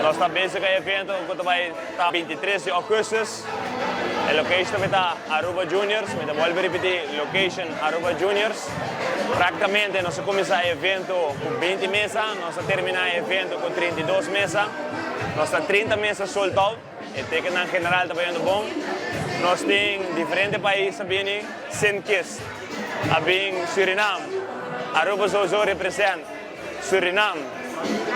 Nos ta bezig ku e evento ku ta bai ta 23 di augustus. E location tambe ta Aruba Juniors. Mi ta bolbe ripití, location Aruba Juniors. Práktikamente nos a kuminsá e evento ku 20 mesa, nos a terminá e evento ku 32 mesa. Nos ta 30 mesa sold out. E tekennan general ta bayendo bon. Nos tin diferente pais a bini, Sint Kitts a bin Surinam, Aruba sowieso represent Surinam,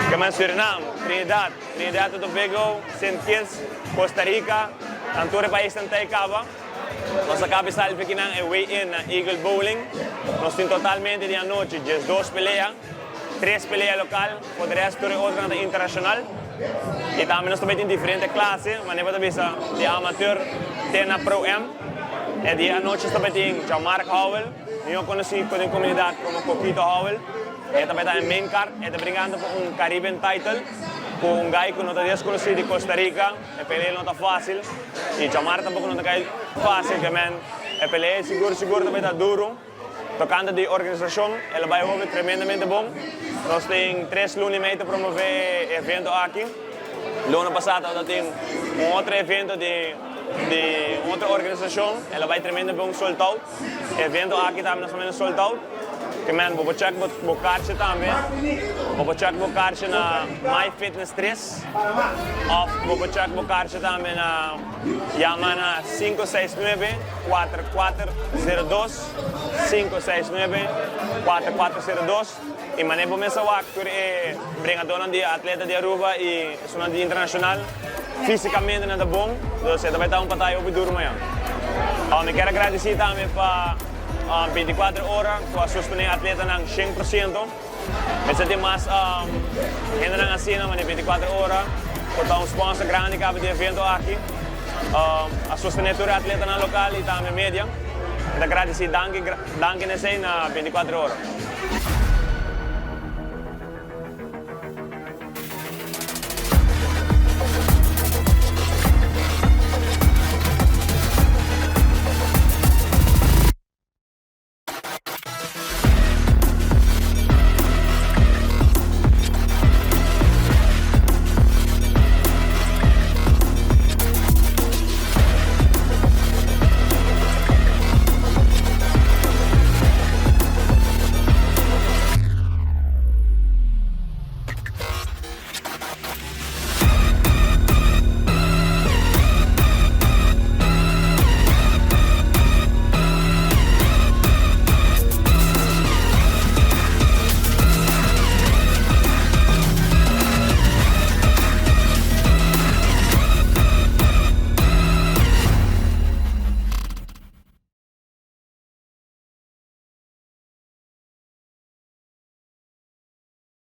kemen Surinam, Trinidad, Trinidad y Tobago, Sint Kitts, Costa Rica, nan tur e paisnan ta e caba. Nos a caba e salfi akinan e way in na Eagle Bowling. Nos tin totalmente di anochi 12 pelea. Tres pelea local, for de rest tur e otronan ta internacional. Y tambe nos ta bay tin diferente clase, manera bo ta bisa di amateur te na Pro Am. E dia anochi nos ta bay tin Jean-Marc Howell, miho conoci den comunidad como Coquito Howell. E ta bay ta e main card, e ta bringando pa un Caribbean title cu un guy cu no ta desconoci di Costa Rica. E pelea no ta facil y Jean-Marc tampoco no ta cay facil, ke men e pelea sigur sigur ta bay ta duro. Tocante di organisacion, el a bay hopi tremendamente bon. Nos tin 3 luna y mei ta promove e evento aki. Luna pasa tabata tin un otro evento di un otro organisacion, el a bay tremendo bon, sold out. E evento aki tambe nos tambe sold out. Ke men, bo por check bo kaartje tambe. Bo por check bo kaartje na My Fitness 3 of bo por check bo kaartje tambe na yama na 569 4402, 569 4402 y mane bo mesa wak tur e bringadornan di atleta di Aruba y esunnan di internacional, fisicamente nan ta bon, dus e ta bay ta un bataya hopi duro mañan. Mi kier a gradici tambe pa 24 Ora cu a sostene atletanan 100%. Mester tin mas hendenan asina mane 24 Ora cu ta un sponsor grandi caba di evento aki. A sostene tur e atletanan local y tambe media. Mi ta gradici, danki, danki nesey na 24 Ora.